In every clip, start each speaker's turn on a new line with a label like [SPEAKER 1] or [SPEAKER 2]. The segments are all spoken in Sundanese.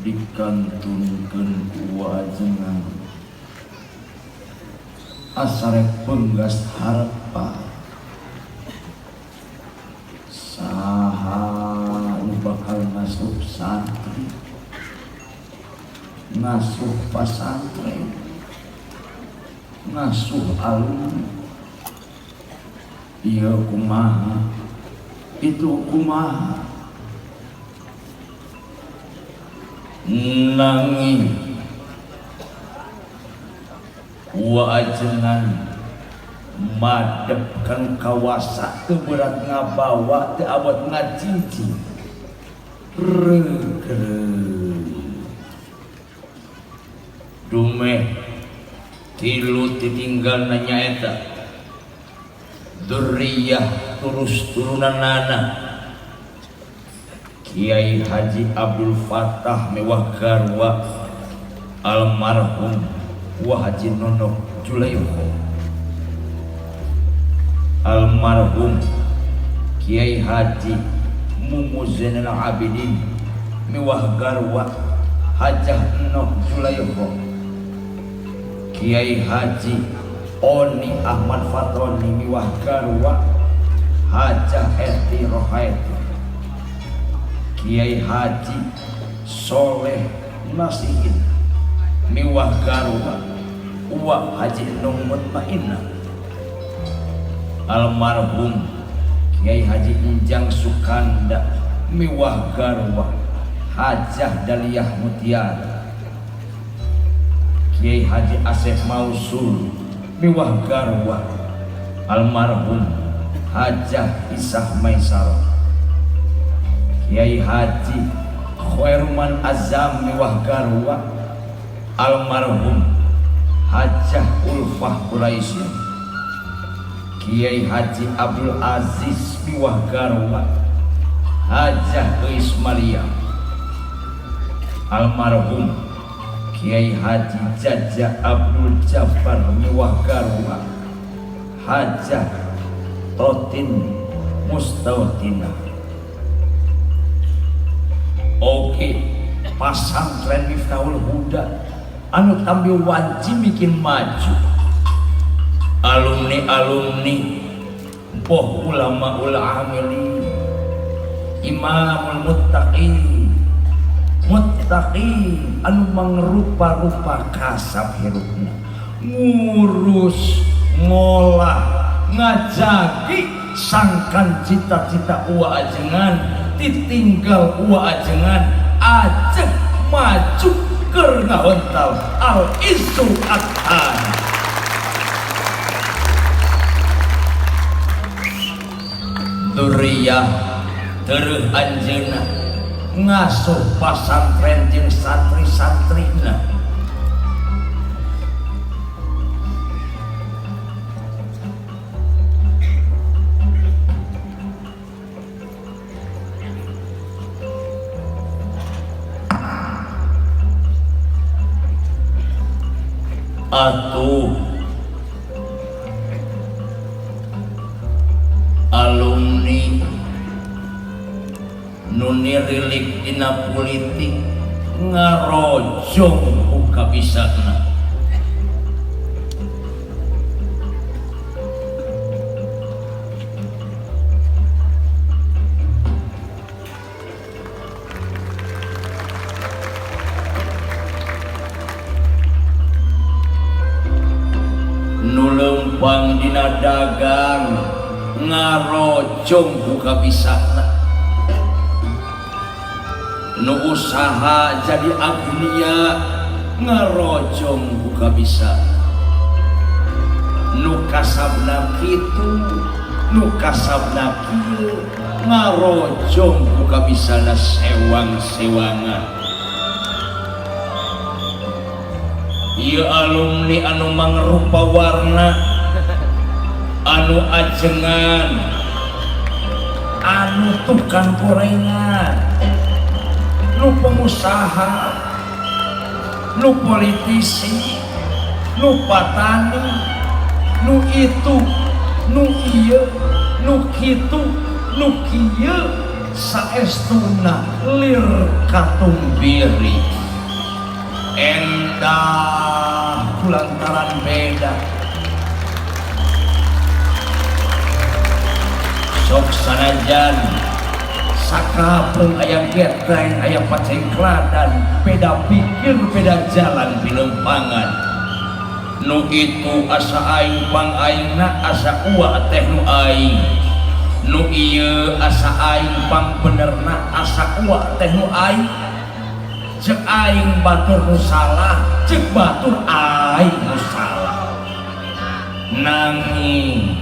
[SPEAKER 1] Dikantunkeun ku ajengan asarek penggas harpa saha nu bakal ngasuh santri ngasuh pasantren ngasuh alumni ieu kumaha itu kumaha nanging wa ajengan madep kan kawasa teu berat ngabawa teu abot ngacicing regreg dumeh tilu titinggal nyaeta dzurriyyah terus turunanana Kiai Haji Abdul Fattah mewah garwa almarhum Wa Haji Nonok Julayho almarhum Kiai Haji Mumu Zainal Abidin mewah garwa Hajah Nok Julayho Kiai Haji Oni Ahmad Fatoni miwah garwa Hajah Eti Rohaeti Kiai Haji Soleh Nasihin miwah garwa Uwa Haji Nung Mutmainnah almarhum Kiai Haji Enjang Sukanda miwah garwa Hajah Daliah Mutiara Kiai Haji Asep Mausul miwah garwa almarhum Hajah Isah Maisarah Kiai Haji Khairuman Azam miwah garwa almarhum Hajah Ulfah Quraisy Kiai Haji Abdul Aziz miwah garwa Hajah Euis Maryam almarhum Kiai Haji Jaja Abdul Jabbar miwah garwa Hajah Totin Mustautinah. Oke, pasantren Miftahul Huda anu tambi wanci bikin maju alumni-alumni boh ulama ul amili imamul muttaqin muttaqin anu mangrupa-rupa kasab hirupna ngurus ngolah ngajagi sangkan cita-cita uwa ajengan ditinggal uwa ajengan ajeng maju keur ngahontal al izu athan dzurriyyah tereuh anjeunna ngasuh pasantren jeung santri-santrina atuh alumni nu nirilik dina politik ngarojong ku kabisana nu leumpang dina dagang ngarojong ku kabisana nu usaha jadi agnia ngarojong ku kabisana nu kasabna kitu nu kasabna kieu ngarojong ku kabisana sewang-sewangan. Ieu alumni anu mangrupa warna anu ajengan anu tukang gorengan nu pengusaha nu politisi nu patani nu itu nu ieu nu kitu nu kieu Saestuna lir katumbiri endah kulantaran beda sok sanajan sakapeung aya geteng aya pacengkladan beda pikir beda jalan dilempangan nu itu asa aing pang aingna asa uwa teh nu aing nu ieu asa aing pang benerna asa uwa teh nu aing cek aing batur nu salah cek batur aing nu salah nanging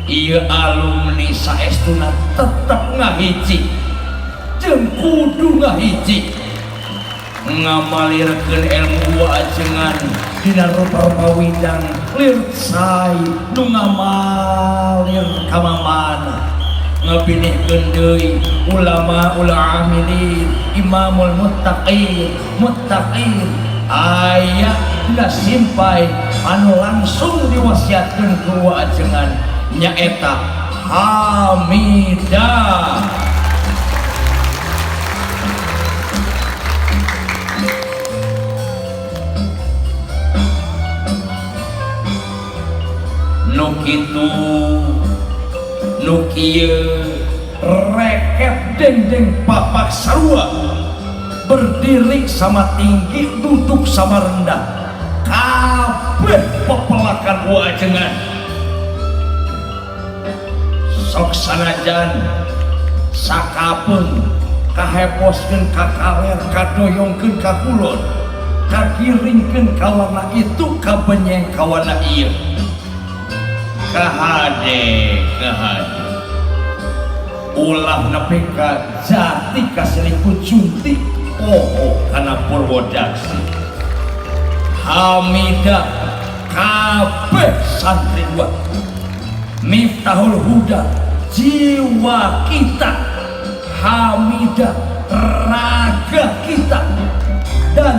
[SPEAKER 1] ieu alumni saestuna tetep ngahiji jeung kudu ngahiji ngamalirkeun ilmu ajengan dina rupa-rupa widang lir cai nu ngamalir ka mamana ngapinihkeun deui ulama ul amilin imamul muttaqin muttaqin aya dina simpai anu langsung diwasiatkeun ku ajengan nyaeta Hamidah. Nu kitu nu kieu reket dengdeng papak sarua berdiri sama tinggi duduk sama rendah kabeh pepelakan wajengan sok sanajan sakapeung kaheposkeun ka kaler kadoyongkeun ka kulon kagiringkeun ka warna itu kabenyeng ka warna ieu kahade kahade ulah nepi ka jati kasiliput junti poho kana Purwodaksi Hamidah kabeh santri dua Miftahul Huda jiwa kita Hamidah raga kita dan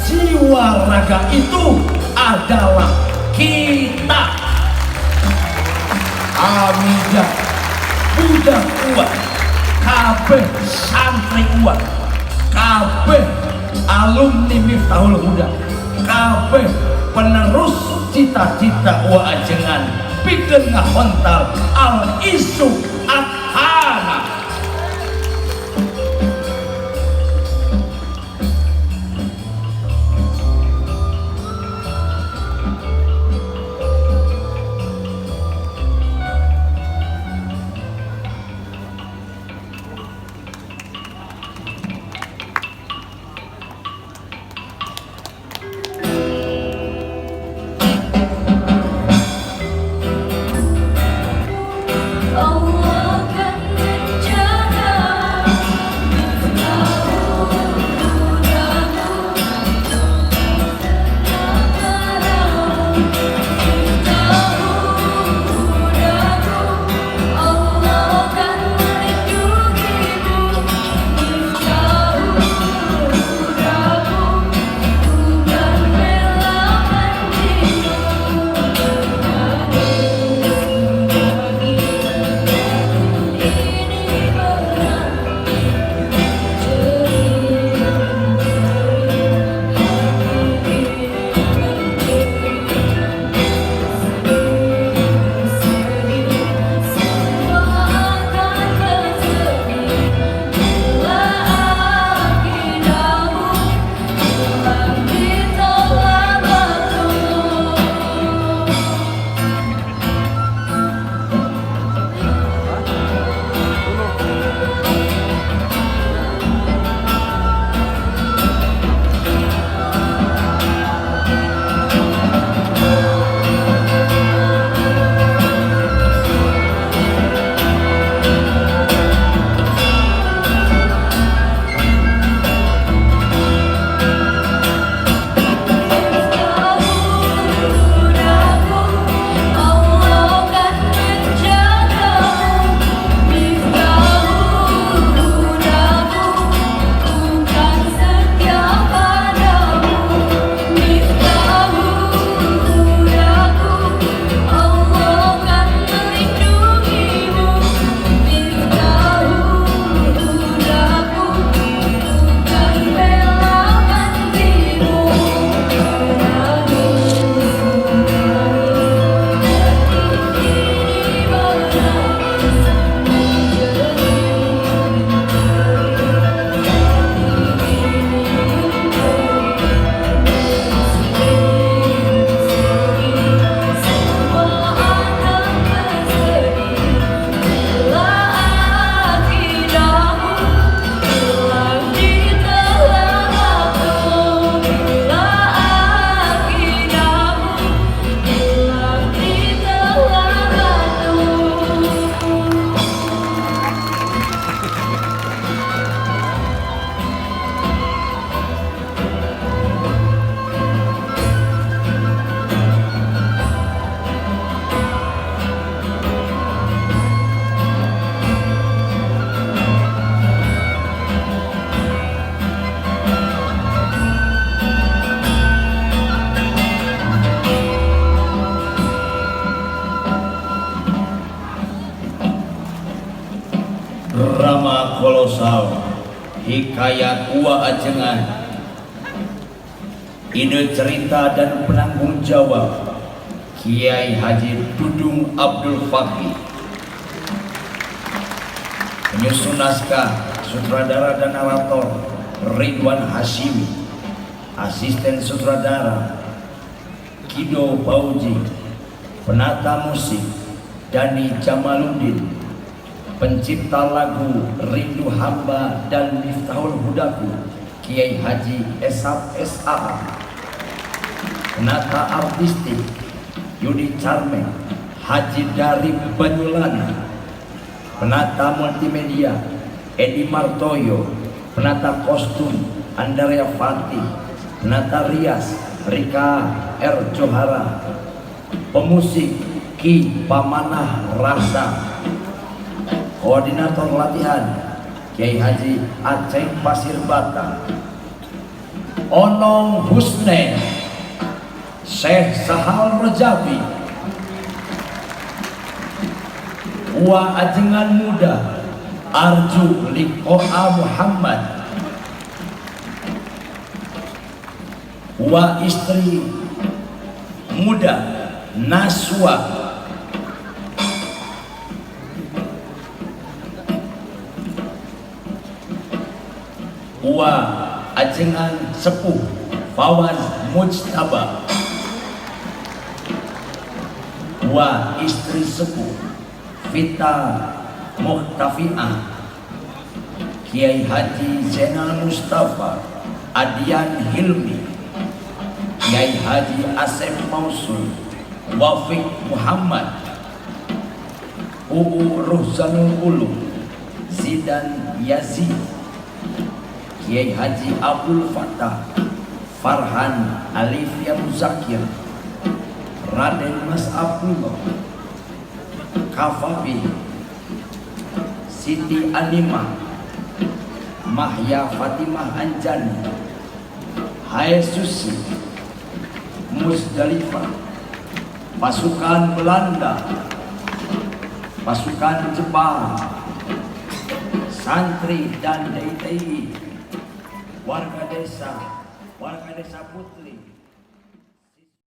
[SPEAKER 1] jiwa raga itu adalah kita. Hamidah budak uat kabeh santri uat kabeh alumni Miftahul Huda kabeh penerus cita-cita wa ajengan pikeun ngahontal al isu athana.
[SPEAKER 2] Allah.
[SPEAKER 1] Drama kolosal Hikayat Uwa Ajengan, ide cerita dan penanggung jawab Kiai Haji Dudung Abdul Faqih, penyusun naskah, sutradara dan narator Ridwan Hashimi, asisten sutradara Kido Bauji, penata musik Dani Jamaluddin, pencipta lagu Rindu Hamba dan Miftahul Hudaku Kiai Haji Esap SA, penata artistik Yudi Carmen, Haji Darip Banyulana, penata multimedia Edi Martoyo, penata kostum Andrea Fatih, penata rias Rika R. Johara, pemusik Ki Pamanah Rasa, koordinator latihan Kiai Haji Aceng Pasir Batang, Onong Husnen, Syekh Sahal Rejabi, Wa Ajengan Muda Arju Likoa Muhammad, Wa Istri Muda Naswa, Wa Ajengan Sepuh Fawaz Mujtaba, Wa Istri Sepuh Vita Muhtafi'ah, Kiai Haji Zainal Mustafa Adian Hilmi, Kiai Haji Asep Mausul Wafiq Muhammad, Uu Ruhzanul Ulum Zidan Yazid, Kiai Haji Abdul Fattah Farhan Alifia Muzakir, Raden Mas Abdullah Kafabi, Siti Animah, Mahya Fatimah Anjani, Haesusi, Musdalifah, pasukan Belanda, pasukan Jepang, santri dan DITI, warga desa Putri.